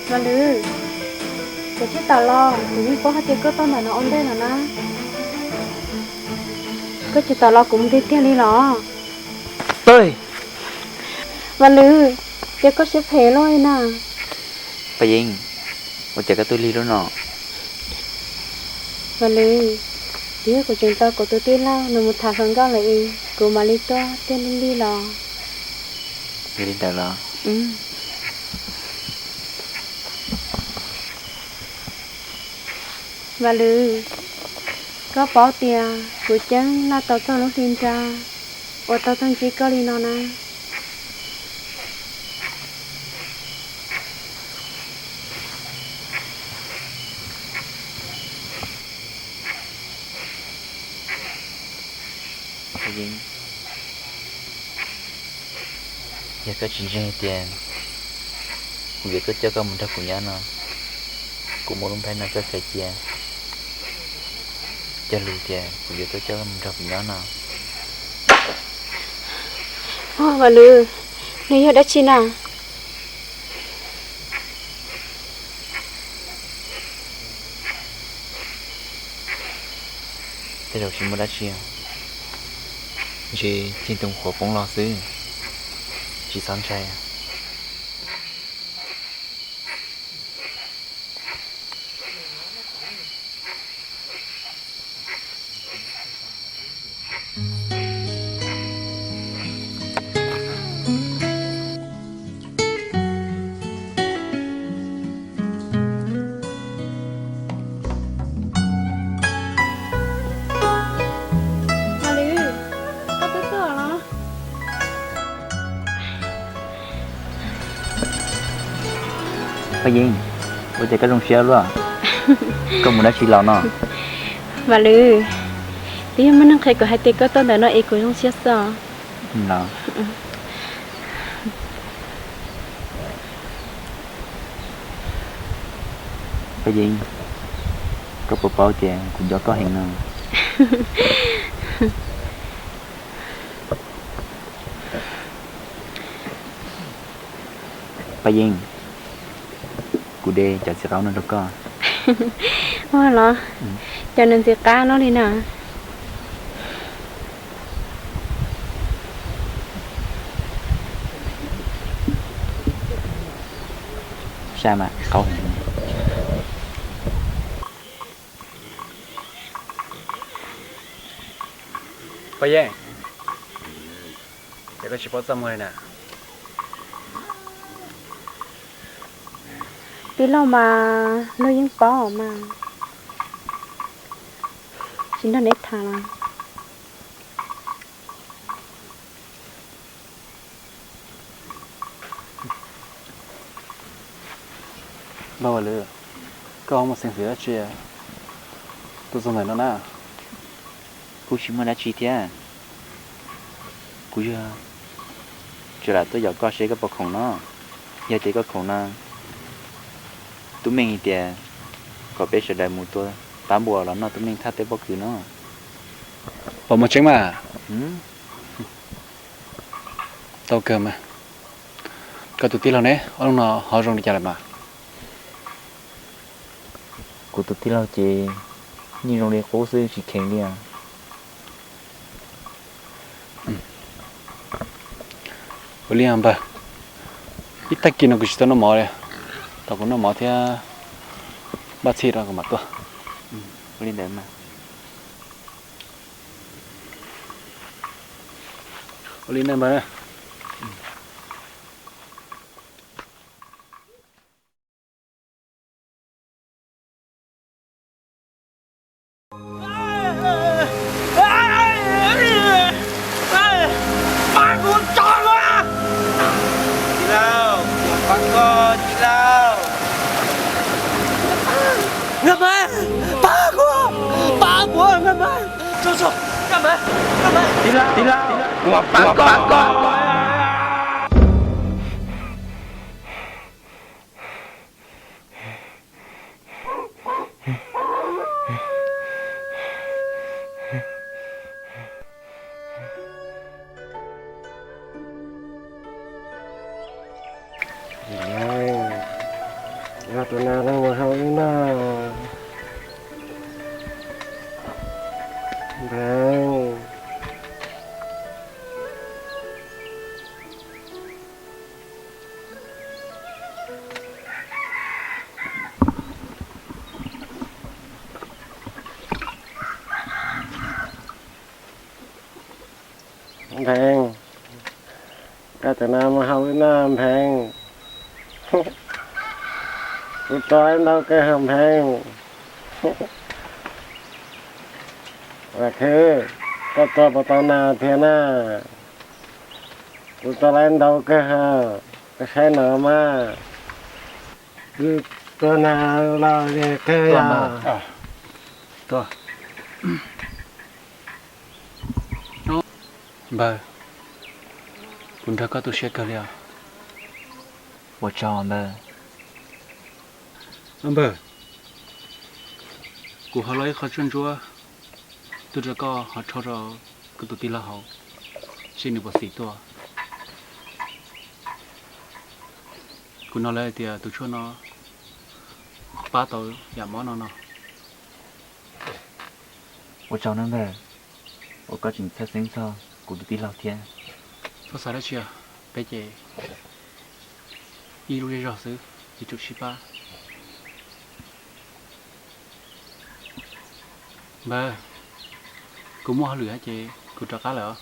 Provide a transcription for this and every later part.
Vaj Lwm, koj tsis tawm los kuv yeej paub hais tias koj tuaj ntawm no ua ntej no na. Koj tsis tawm los kuv mus tiag tiag li los? Vaj Lwm, ces koj siab phem luaj li na. Paj Yeeb, ua cas koj tuaj lig lub no? Vaj Lwm, twb yog kuv tseem tau kuv tus tij laug nws mus tham hluas nkauj lawm es kuv mam li tuaj tiag lig lig los. Yog li ntawd los? Vaj Lwm, koj paub tias kuv ceeb laj tau txog lub hli nra uas tau tuaj ntsib koj li no na. Yog koj tsis ntseeg tias kuv yuav tuaj coj koj mus nrog kuv nyob no, kuv muab lub nplhaib no koj khaws cia, cog lus tias kuv yuav tuaj coj koj mus nrog kuv nyob no. Vaj Lwm, nws yog dab tsi na? Tej zaum tsis muaj dab tsi, ntshe txij tus qhuav poob los xwb, tsis txhob ntshai. Paj Yeeb, ua cas koj zoo siab luaj? Koj mus dab tsi los no? Vaj Lwm, twb yog muaj neeg qhia kuv hais tias koj tuaj ntawm no es kuv zoo siab xwb. Paj Yeeb, koj puas paub tias kuv nco koj heev no? Paj Yeeb, kuv de cov txiv qaub no rau koj. Ua los, cov nws ntxim qab no li na. Sab mas qaub heev. Paj Yeeb, ces koj tsis paub txaj muag li na. Tij laug mas luag yeej paub mas, tsis nrog neb tham los. Npawg Vaj Lwm, koj ho muaj xeev xwm dab tsi tuaj txog ntawm no na? Kuv tsis muaj dab tsi thiab. Kuv yog tsuas lam tuaj yaum koj seb koj puas khoom no. Yog tias koj khoom no, tub meej hais tias kom peb sawv daws mus tua pab npua los noj tub meej thaj teb pob kws no. Puas muaj tseeb mas? Tau kawg mas. Koj tus tij laug ne, ob leeg no ho zoo li cas lawm mas? Kuv tus tij laug ces yeej zoo li qub xwb, tsis kheev li. Ua li npawg, ib tag kis no kuv tsis tau noj mov li, tos kuv noj mov thiab npaj txhij rau kuv mam tuaj. Ua li ntawd mas. Ua li npawg. Pab kuv tso na! Tij laug, kuv pab koj, tij laug. Nkaj Maiv, pab kuv, pab kuv Nkaj Maiv. Tij laug, kuv pab koj. Nas no mus hau wb noj. Npheej. Npheej, koj tus nas mus hau wb noj Npheej. Kuv tso laib ntau kawg ha Npheej. Vam Khwb, koj tso puas tau nas thiab na? Kuv tso laib ntau kawg ha, koj saib no mas. Kuv tso nas los kawg yom. Npawg, kuv nrog koj tu siab kawg li os. Ua tsaug npawg. Npawg, kuv ho lov ib qho tshuaj ntsuab tuaj rau koj ho rhaub rau kuv tus tij laug haus, seb nws puas xis tuaj. Kuv hnov lawv hais tias tus tshuaj no pab tau yam mob no no. Ua tsaug nawb npawg, uas koj tseem txhawj xeeb txog kuv tus tij laug thiab. Txhob xav dab tsi, peb ces ib lub zej zog xwb, yuav tsum sib pab. Npawg, kuv muaj hauj lwm hab ces kuv rov qab lawm os.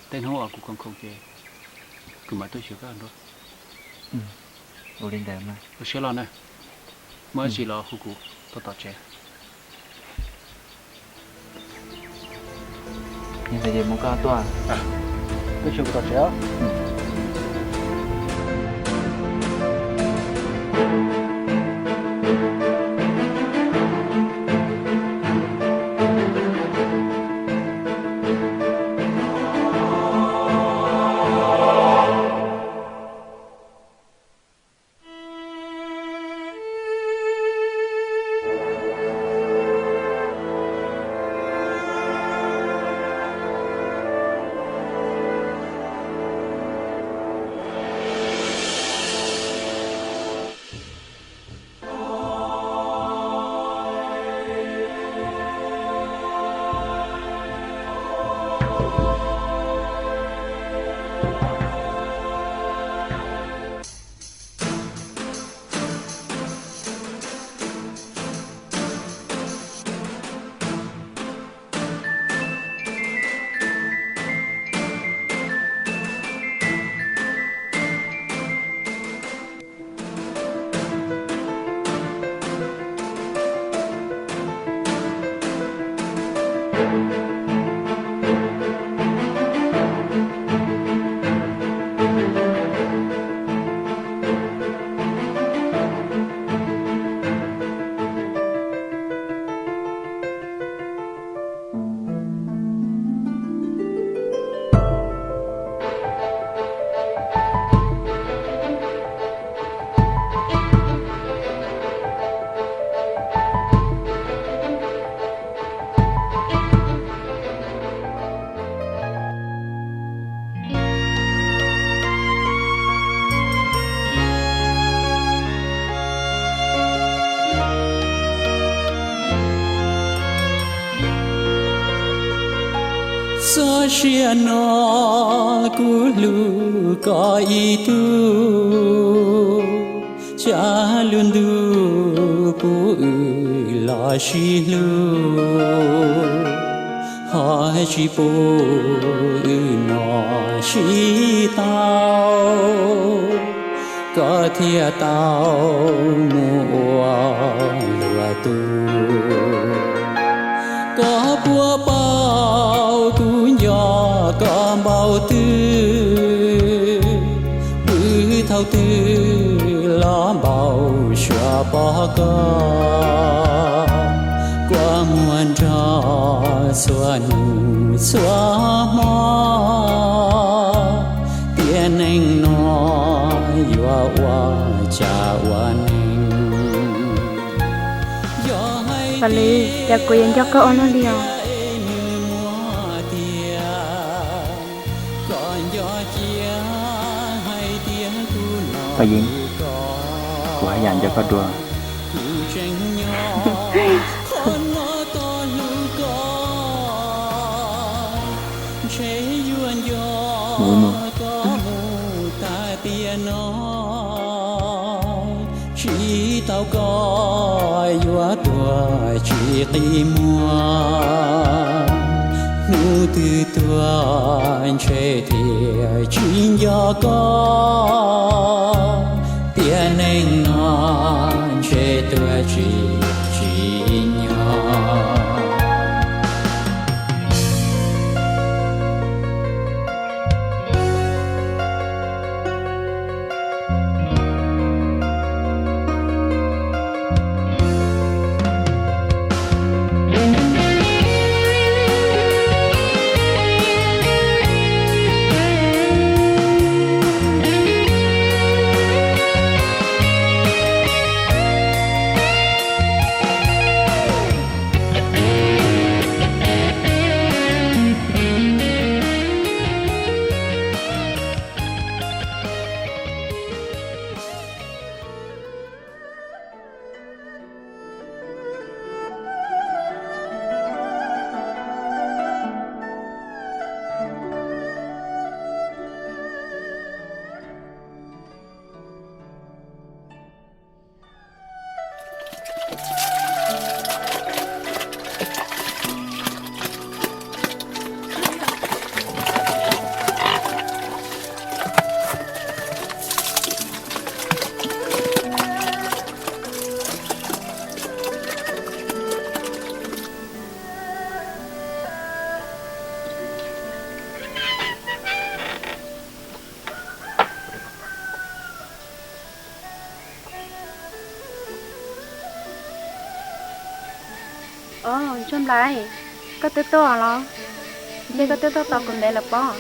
Tej hnub uas kuv khoom khoom ces kuv mam tuaj xyuas koj dua. Ua li ntawd mas. Ua siab los na, muaj dab tsi los hu kuv tuaj tom tsev. Yog li ces mus koj tuaj, tuaj xyuas kuv tom tsev os. Txoj sia no kuv hlub koj ib tug, tsam lub ntuj pub wb los sib hlub, ho tsis pub wb no sib tau, koj thiaj tau mus ua luag tug. Koj puas paub kuv nco koj npaum twg, pw thaum twg los npaum suav pom koj, kua muag nrog txhua hnub txhua hmo, tiam neej no yuav ua cas ua neej. Yog hais tias kuv yuav nco koj ua luaj li os. Paj Yeeb, kuv haj yam nco koj dua. Ntshe yuav nco koj mus tas tiam no, tsis tau koj yuav tuag tsis qi muag. Hnub twg tuag ntshe thiaj tsis nco koj, tiam neej no ntshe tuag tsis tsim nyog. Ntsuag Nplais, koj twb tuaj los? Ntshe koj twb tuaj tau kuv ntev lawm pob.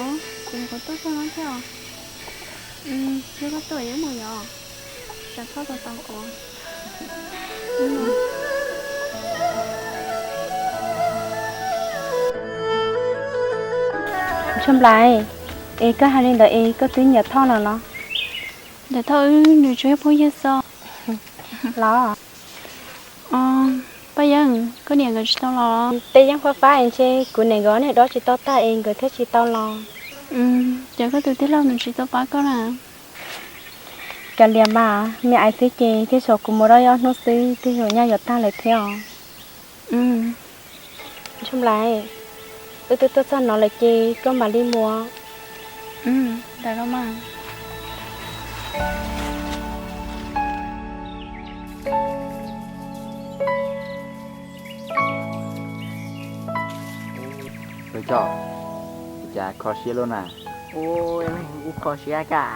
Os, kuv kuv tuaj txog no thiab os. Yog koj tuaj yuav mus yos, tsam txhob tau tau kuv. Ntsuag Nplais, es koj hais li ntawd es koj twb nyiam Thoj no los? Nyiam Thoj, wb nws tsuas yog phooj ywg xwb. Los? Paj Yeeb, koj niam nkawd tsis tau los? Paj Yeeb fab fab es ntshe kuv niam nkawd niag dob tsis tau tag es nkawd thiaj tsis tau los. Ces koj tus tij laug nws tsis tau pab koj na? Kav liam mas, me ais xwb ces tej zaum kuv mus dob ib ob hnub xwb tej zaum nyaj yuav tag lawm thiab os. Ntsuag Nplais, wb twb tuaj txog no lawm ces koj mam li mus. Ntawd los mas. Ua cas kho siab luaj na? Ua, kuv kho siab kawg.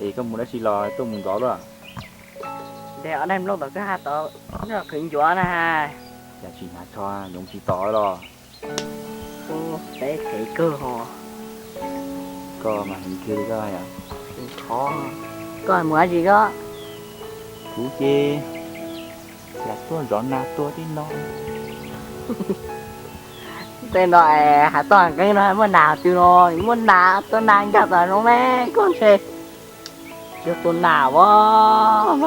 Es koj mus dab tsi los tuaj mus ntxov luaj? Ntes ob daim nplooj tom kwj ha tod, nrog khwv ncuav na. Cas tsis hnav tsho yoov tsis tod los? Ua, peb thev kawg ho. Koj mas heev kawg li koj yom. Koj mus dab tsi koj? Kuv ces yam tuaj zov nas tua tib no. Tej no es hais txog qeeb no muaj nas twg no, muaj nas tua nas nkag tom no me koj ntshe. Yog tua nas as.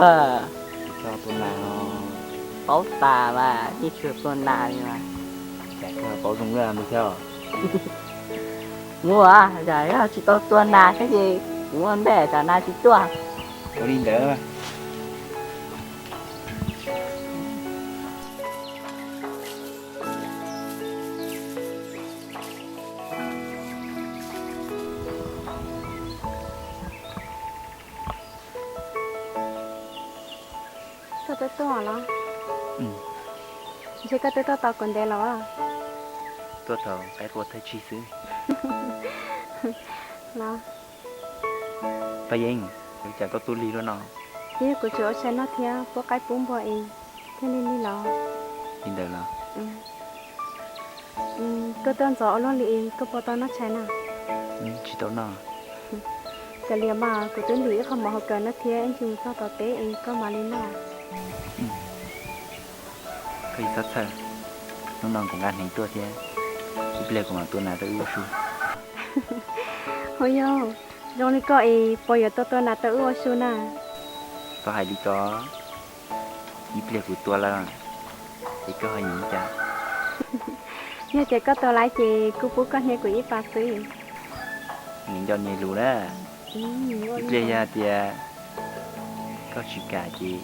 Paub tas mas yeej tsis yog tua nas li mas. Cas koj paub zoo mus thiab. Muaj, yog tsis tau tua nas thiab ces kuv ua ntej tsam nas tsis tuaj. Ua li ntawd. Koj twb tuaj los? Ntshe koj twb tuaj tau kuv ntev los? Tuaj thaum qaib qua thawj tsig xwb. Los? Paj Yeeb, ua cas koj tuaj lig luaj no? Twb yog kuv tsis ua tshais noj thiab pub qaib pub npua es thiaj li lig los. Li ntawd los? Koj tuaj ntxov ua luaj li es koj puas tau noj tshais na? Tsis tau noj. Kav liam mas, kuv twb ntim ib qho mov hauv kawm no thiab, ib ntsis mus txog tom teb es koj mam li noj. Koj tsis txhob txhawj, hnub no kuv nqa hneev tuaj thiab, ib pliag kuv mam tua nas rau wb ua su. Ua yog, zoo li koj es puas yuav tau tua nas rau wb ua su na? Koj hais li ko, ib pliag kuv tua lawm, es koj ho nyiam li cas? Yog tias koj tau laiv ces kuv pub koj hnia kuv ib pas xwb. Nws nco niag lus na. Ib pliag yog tias koj tsis kam ces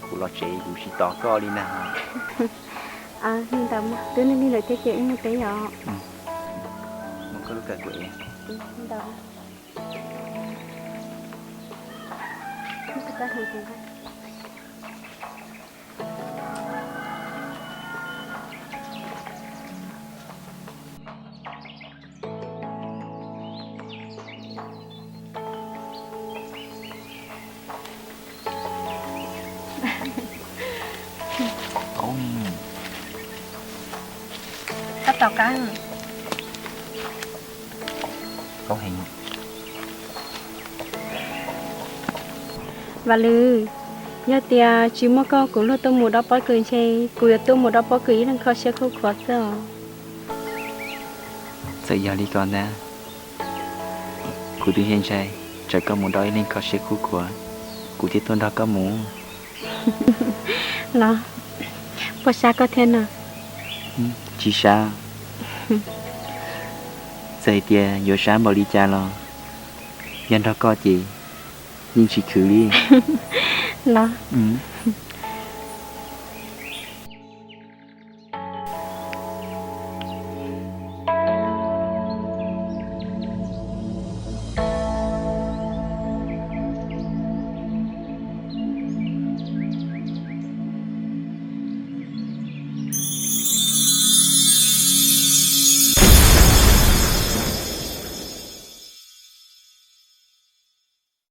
kuv los tsev kuv tsis tos koj li na. Li ntawd twb lig lig lawm thiab ces wb mus teb yom. Muab koj lub kawm kuv ev. Koj tau qab. Vam Lwm, yog tias tsis muaj koj kuv luag tuaj mus dob pob kws ntshe kuv yuav tuaj mus dob pob kws ib leeg kho siab khuj khuav xwb os. Txawm yog li ko ntag, kuv twb ntshai ntshai tsam koj mus dob ib leeg kho siab khuj khuav, kuv thiaj tuaj nrog koj mus. Los, puas sab koj thiab no? Tsis sab. Txawm hais tias yuav sab npaum li cas los yog nrog koj ces yeej tsis khwv li. Los,